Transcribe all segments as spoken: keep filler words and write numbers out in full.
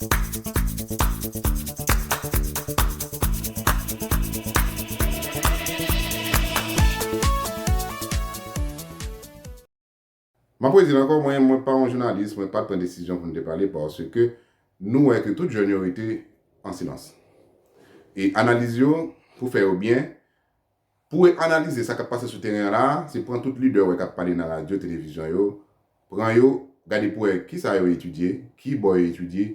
M ap redi l ankò, mwen, mwen pa yon jounalis, mwen pa t pran desizyon pou m te pale, paske nou wè ke tout jèn yo rete an silans. E analiz yo, pou fè yo byen, pou analize sa k ap pase sou teren an la, se pran tout lidè w wè k ap pale nan radyo, televizyon yo, pran yo, gade pou wè kisa yo etidye, ki bò yo etidye,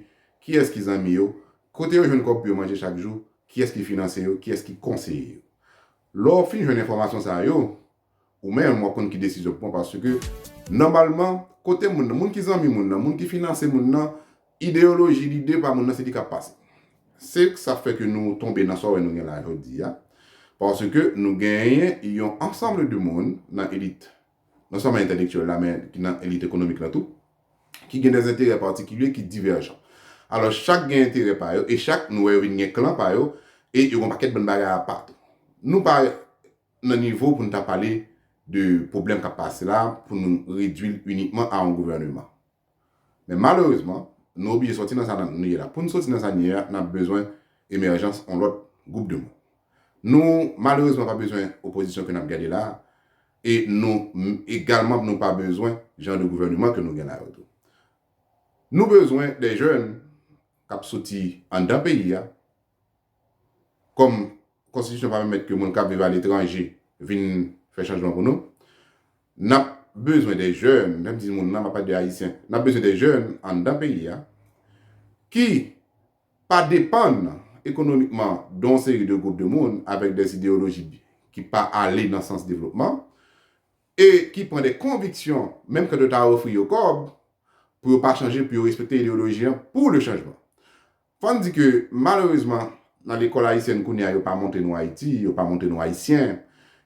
kiyès ki zanmi yo, kote yo jwenn kòb pou yo manje chak jou, kiyès ki finanse yo, kiyès ki konseye yo. Lè w fin jwenn enfòmasyon sa yo, ou menm w ap konn ki desizyon pou pran, paske nòmalman, kote moun nan, moun ki zanmi moun nan, moun ki finanse moun nan, ideyoloji, lide pa moun nan, se li k ap pase. Se sa k fè ke nou tonbe nan sa w wè nou gen la jodi a, paske nou genyen yon ansanm de moun nan elit, non sèlman entèlektyèl la, men ki nan elit ekonomik la tou, ki gen de enterè patikilye ki divèjan. Alò, chak gen enterè pa yo, e chak nou wè yo vin gen klan pa yo, e yo gen yon pakèt bann bagay apa tou. Nou pa nan nivo pou n ta pale de pwoblèm k ap pase la, pou nou redui l inikman a yon gouvèneman. Men malerezman, nou oblije sòti nan sa nou ye la. Pou n sòti nan sa nou ye a, n ap bezwen emèjans yon lòt gwoup de moun. Nou, malerezman, pa bezwen opozisyon ke n ap gade la, e nou, egalman, nou pa bezwen jan de gouvèneman ke nou gen la yo tou. Nou bezwen de jèn k ap soti anndan peyi a, kòm konstitisyon pa pèmèt ke moun k ap viv aletranje vin fè chanjman pou nou, n ap bezwen de jèn, lè m di moun nan, m ap pale de Ayisyen, n ap bezwen de jèn anndan peyi a ki pa depann ekonomikman de yon seri de gwoup de moun avèk de ideyoloji ki pa ale nan sans devlopman e ki pran de konviksyon, menm kan yo ta ofri yo kòb, pou yo pa chanje, pou yo respekte ideyoloji an, pou le chanjman. Fò n di ke, malerezman, nan lekòl ayisyèn kounye a, yo pa montre nou Ayiti, yo pa montre nou Ayisyen.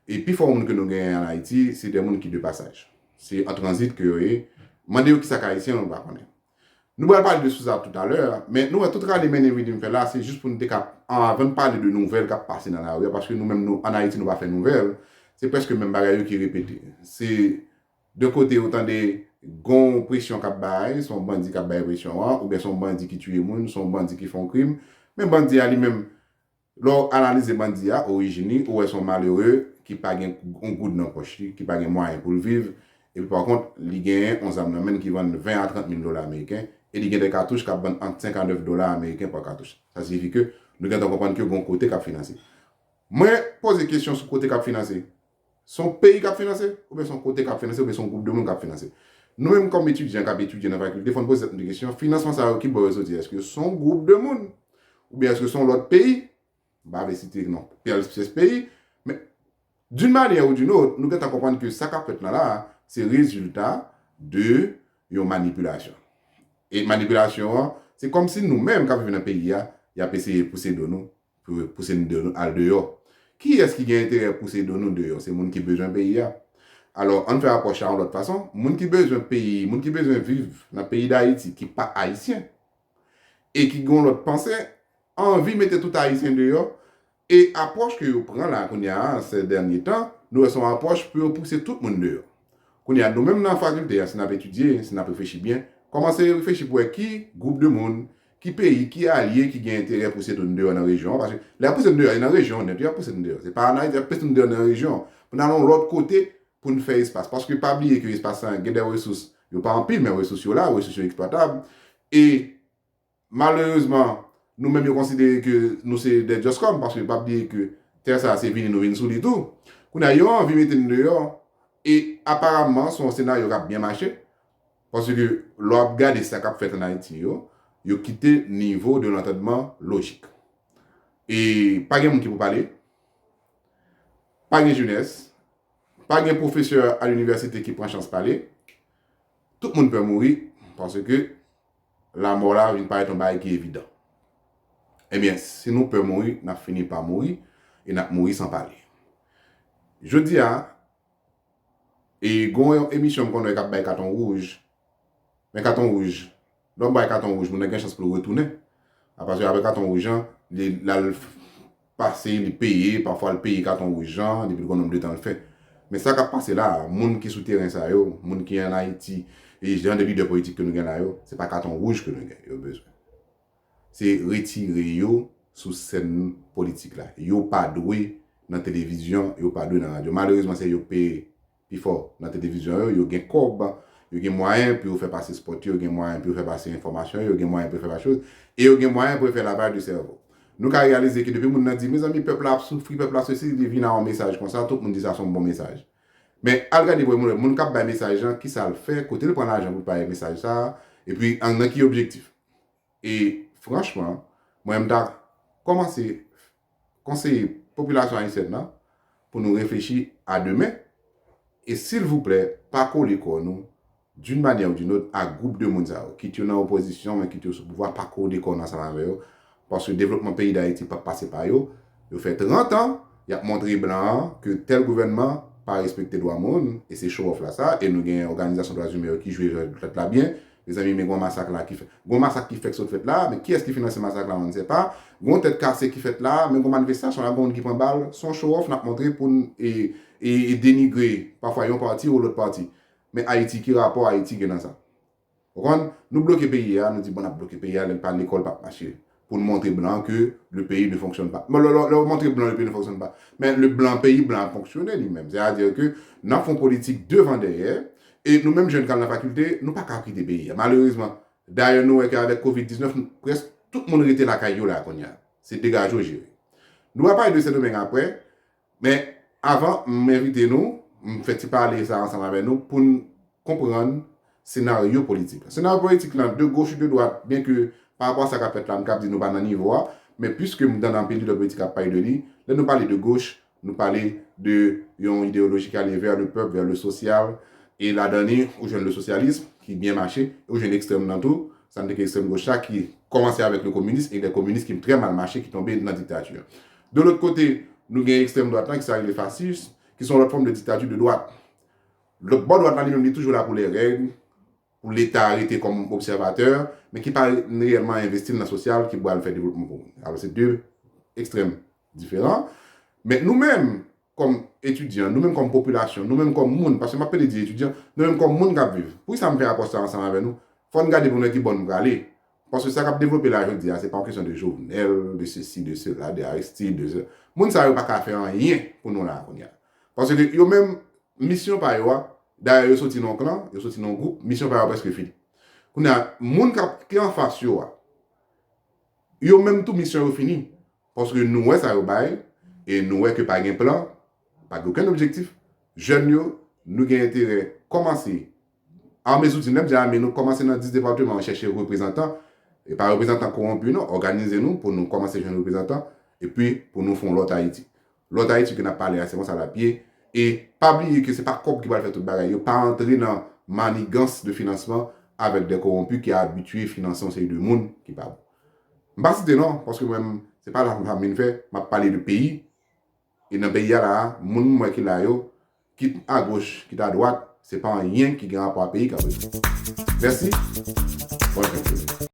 E pifò moun ke nou genyen an Ayiti, se de moun ki de pasaj. Se an tranzit ke yo ye. Mande yo kisa k Ayisyen, yo pa konnen. Nou pral pale de sou sa toutalè, men nou wè tout rale mennen vini m fè la, se jis pou n te ka, anvan n pale de nouvèl k ap pase nan lari a, paske nou menm, nou, an Ayiti, nou pa fè nouvèl, se prèske menm bagay yo ki repete. Se de kote ou tande gon presyon k ap bay, se yon bandi k ap bay presyon an, oubyen se yon bandi ki tiye moun, se yon bandi ki fè yon krim. Men bandi a li menm, lè w analize bandi a, orijin li, ou wè se yon malere ki pa gen yon goud nan pòch li, ki pa gen mwayen pou l viv, epi pa kont, li genyen yon zam nan men l ki vann ven a trant mil dola ameriken, e li gen de katouch k ap vann ant senk a nèf dola ameriken pa katouch. Sa siyifi ke nou gentan konprann ke gon kote k ap finanse. Mwen poze kesyon sou kote k ap finanse. Se yon peyi k ap finanse, oubyen se yon kote k ap finanse, oubyen se yon gwoup de moun k ap finanse? Nou menm kòm etidyan k ap etidye nan fakilte, fò n poze tèt nou de kesyon, finansman sa yo ki bò yo soti? Èske se yon gwoup de moun? Oubyen èske se yon lòt peyi? M pa vle site non pyès, pyès peyi, men d'une manière ou d'une autre, nou gentan konprann ke sa k ap fèt la la, se rezilta de yon manipilasyon. E manipilasyon an, se kòmsi nou menm k ap viv nan peyi a, y ap eseye pouse do nou, pou pouse n de-, al deyò. Kiyès ki gen enterè pouse do nou deyò? Se moun ki bezwen peyi a. Alò, ann fè apwòch la yon lòt fason. Moun ki bezwen peyi, moun ki bezwen viv nan peyi Dayiti, ki pa ayisyen, e ki gen yon lòt panse, anvi mete tout ayisyen deyò, e apwòch ke yo pran la kounye a, se dènye tan, nou wè se yon apwòch pou yo pouse tout moun deyò. Kounye a, nou menm nan fakilte a, si n ap etidye, si n ap reflechi byen, kòmanse reflechi pou wè ki gwoup de moun, ki peyi, ki alye ki gen enterè pouse nou deyò nan rejyon an, paske lè y ap pouse nou deyò, e nan rejyon an nèt yo ap pouse nou deyò. Se pa an Ayiti, y ap pouse nou deyò nan rejyon an. Pou n al yon lòt kote, pou n fè espas. Paske pa bliye ke espas la gen de resous, yo pa anpil, men resous yo la, resous yo eksplwatab. E malerezman, nou menm yo konsidere ke nou se de djòskòm, paske pa bliye ke tè sa a se vini nou vin sou li tou. Kounye a, yo anvi mete n deyò, e aparamman, se yon senaryo k ap byen mache, paske lè w ap gade sa k ap fèt ann Ayiti yo, yo kite nivo de lantannman lojik. E pa gen moun ki pou pale, pa gen jenès, pa gen pwofesè a linivèsite ki pran chans pale. Tout moun pè mouri, paske lanmò la vin parèt yon bagay ki evidan. Ebyen, si nou pè mouri, n ap fini pa mouri, e n ap mouri san pale. Jodi a, e gon yon emisyon m konn wè k ap bay katon wouj, men katon wouj, lè w bay katon wouj, moun nan gen chans pou l retounen. Apati apre katon wouj an, li, l al pase, li peye, pafwa l peye katon wouj an, depi l gon nonb de tan l fè. Men sa k ap pase la a, moun ki sou teren sa yo, moun ki ann Ayiti, e jan de lidè politik ke nou gen la yo, se pa katon wouj ke nou gen, yo bezwen. se retire yo sou sèn politik la. Yo pa dwe nan televizyon, yo pa dwe nan radyo. Malerezman, se yo peye pi fò nan televizyon yo, yo gen kòb, yo gen mwayen pou yo fè pase spòt yo, yo gen mwayen pou yo fè pase enfòmasyon yo, yo gen mwayen pou yo fè pase choz, e yo gen mwayen pou yo fè lavaj de sèvo. Nou ka reyalize ke depi moun nan di, mezanmi, pèp la ap soufri, pèp la sesi, li vin a yon mesaj konsa, tout moun di sa se yon bon mesaj. Men al gade pou moun, moun k ap bay mesaj lan, kisa l fè, kote l pran lajan pou l bay mesaj sa, epi an, nan ki objektif. E franchman, mwen m ta kòmanse konseye popilasyon ayisyèn nan pou nou reflechi a demen, e silvouplè, pa kole kò nou d'une manière ou d'une autre a gwoup de moun sa yo, kit yo nan opozisyon, men kit yo sou pouvwa, pa kole kò nou ansanm avè yo, paske devlopman peyi Dayiti p ap pase pa yo. Yo fè trant an y ap montre blan an ke tèl gouvènman pa respekte dwa moun, e se show off la sa, e nou gen òganizasyon dwa imen yo ki jwe jwèt la byen. Mezanmi, men gon masak la ki fèt. Gon masak ki fèk sot fèt la, men kiyès ki finanse masak la, on ne sait pas. Gon tèt kase ki fèt la, men gon manifestasyon la, gon moun ki pran bal, se yon show off n ap montre pou n e, e, e denigre pafwa yon pati ou lòt pati. Men Ayiti, ki rapò Ayiti gen nan sa? Ou konprann? Nou bloke peyi a, nou di bon n ap bloke peyi a, lè l pa lekòl p ap mache. Pou n montre blan ke le pays ne fonctionne pas. Bon, lè, lè, lè w montre blan le pays ne fonctionne pas. Men le blan, peyi blan ap fonksyone li menm. Sètadi ke n ap fè yon politik devan dèyè, e nou menm jèn k al nan fakilte, nou pa ka kite peyi a. Malerezman, dayè nou wè ke avèk kovid diznèf, nou, prèske tout moun rete lakay yo la kounye a. Se degaje w jere. Nou va pale de Sendomeng apre, men avan, m envite nou, m fè ti pale sa ansanm avè nou pou n konprann senaryo politik la. Senaryo politik lan, de goch ou de dwat, byenke pa rapò a sa k ap fèt la, m kab di nou pa nan nivo a, men piske m tande anpil lidè politik ap pale de li, lè nou pale de goch, nou pale de yon ideyoloji ki ale vers le peuple, vers le social, e ladan li, ou jwenn le socialisme, ki byen mache, ou jwenn ekstrèm nan tou, sa n te ke ekstrèm goch la, ki kòmanse avèk le kominis, e de kominis ki trè mal mache, ki tonbe nan diktati. De lòt kote, nou gen ekstrèm dwat lan, ki sa rele fasis, ki se yon lòt fòm de diktati de dwat. Lòt bò dwat la, li menm, li toujou la pou lè règ, pou Leta rete kòm obsèvatè, men ki pa reyèlman envesti l nan sosyal, ki pral fè devlopman pou moun. Alò, se de ekstrèm diferan. Men nou menm, kòm etidyan, nou menm kòm popilasyon, nou menm kòm moun, paske m ap pede di etidyan, nou menm kòm moun k ap viv. Poukisa m fè apwòch sa ansanm avè nou? Fò n gade pou n wè ki bò n prale. Paske sa k ap devlope la jodi a, se pa yon kesyon de Jovenel, de ceci, de cela, de Aristide, de ce. Moun sa yo pa ka fè anyen pou nou la kounye a. Paske yo menm, misyon pa yo a, dayè yo soti nan yon klan, yo soti nan yon gwoup, misyon pa yo prèske fini. Kounye a, moun k ap, ki anfas yo a, yo menm tou misyon yo fini. Paske nou wè sa yo bay, e nou wè ke pa gen plan, pa gen okenn objektif. Jèn yo, nou gen enterè kòmanse ame zouti, lè m di ame, nou kòmanse nan dis depatman an chèche reprezantan, e pa reprezantan kowonpi non, òganize nou pou nou kòmanse jwenn reprezantan, epi pou nou fè yon lòt Ayiti. Lòt Ayiti ke n ap pale a, se konsa l ap ye, e pa bliye ke se pa kòb ki pral fè tout bagay, yo pa antre nan manigans de finansman avèk de kowonpi ki abitye finanse yon seri de moun ki pa bon. M pa site non, paske mwen, se pa la m vin fè, m ap pale de peyi, e nan peyi a la a, moun m wè ki la yo, kit agoch, kit adwat, se pa anyen ki gen rapò a peyi k ap rezoud. Mèsi. Bòn fen de semèn.